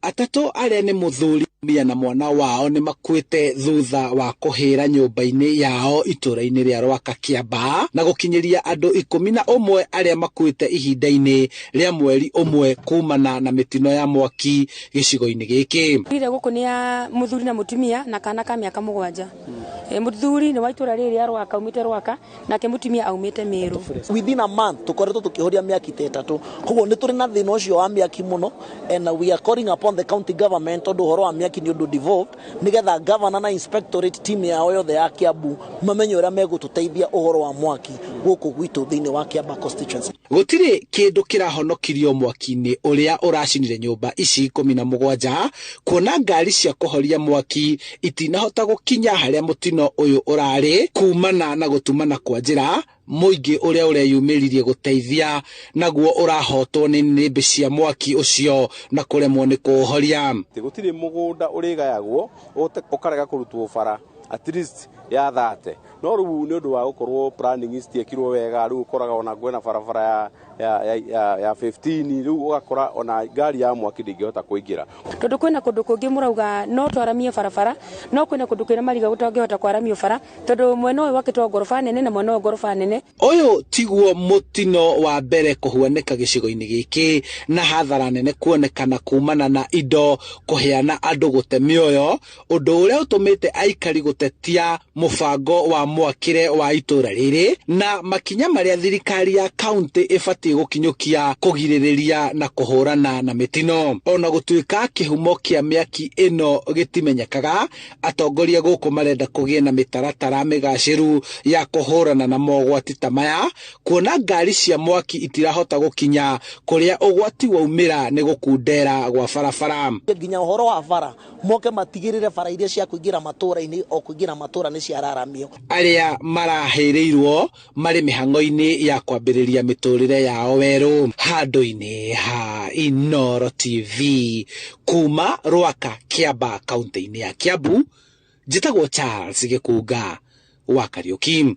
Atatũ arĩa nĩ mũthuri mia na mwana wao nĩ makuĩte thutha wa kũhĩra nyũmba-inĩ yao itũũra-inĩ rĩa Rwaka Kĩambaa na gũkinyĩria andũ 11 arĩa makuĩte ihinda-inĩ rĩa mweri ũmwe kumana na mĩtino ya mwaki gĩcigo-inĩ gĩkĩ. Rire gũkũ nĩ ya mũthuri na mũtumia na kana ka mĩaka 7. Mũthuri nĩ wa itũũra rĩrĩ rĩa Rwaka aumĩte Rwaka nake mũtumia aumĩte Meru. Within a month tukoretwo tukihoria mĩaki ta ĩtatũ, koguo nĩ tũrĩ na thĩna ũcio wa mĩaki mũno, and we are calling upon the county government tondũ ũhoro wa mĩaki nĩ ũndũ devolved, nĩgetha governor na inspectorate team yao yothe ya Kiambu mamenye ũrĩa megũtũteithia ũhoro wa mwaki gũkũ gwitũ thĩinĩ wa Kiambaa constituency. Gũtirĩ kĩndũ kĩrahonokirio mwaki-inĩ ũrĩa ũracinire nyũmba ici 17, kuona ngari cia kũhoria mwaki itinahota gũkinya harĩa mũtino ũyũ ũrarĩ kumana na gũtumana kwa njĩra mũingĩ ũrĩa ũreyumĩririe gũteithia naguo ũrahotwo nĩ nĩnĩmbĩ cia mwaki ũcio na kũremwo nĩ kũũhoria. Gũtirĩ mũgũnda ũrĩgayagwo ũkarega kũrutwo bara at least ya 30, no rĩu nĩ ũndũ wa gũkorwo planning citiekirwo wega, rĩu ũkoraga ona kwĩna barabara ya 15, rĩu ũgakora ona ngari ya mwaki ndĩngĩhota kũingĩra. Tondũ kwĩna kũndũ kũngĩ mũrauga no twaramie barabara, no kwĩna kũndũ kwĩna mariga gũtangĩhota kwaramio bara tondũ mwena ũyũ wakĩtwo ngoroba nene na mwena ũyũ ngoroba nene. Ũyũ tiguo mũtino wa mbere kũhuanĩka gĩcigo-inĩ gĩkĩ na hathara nene kuonekana kumana na indo kũhĩa na andũ gũte mĩoyo, ũndũ ũrĩa ũtũmĩte aikari gũtetia mũbango wa mwakĩre wa itũũra rĩrĩ na makinya marĩa thirikari ya kaunti ĩbatiĩ gũkinyũkia kũgirĩrĩria na kũhũrana na mĩtino. Ona gũtuĩka kĩhumo kĩa mĩaki ĩno gĩtimenyekaga, atongoria gũkũ marenda kũgĩe na mĩtaratara mĩgacĩru ya kũhũrana na mogwati ta maya, kuona ngari cia mwaki itirahota gũkinya kũrĩa ũgwati waumĩra nĩ gũkundera gwa barabara. Nginya ũhoro wa bara moke matigĩrĩre bara iria cia kũingĩra matũũra-inĩ o kũingĩra matũũra nĩ ciararamio. Arĩa marahĩrĩirwo marĩ mĩhang'o-inĩ ya kwambĩrĩria mĩtũrĩre yao werũ handũ-inĩ ha Inooro TV kuma Rwaka Kĩambaa kaunti-inĩ ya Kiambu, njĩtagwo Charles Gĩkunga wa Kariũki.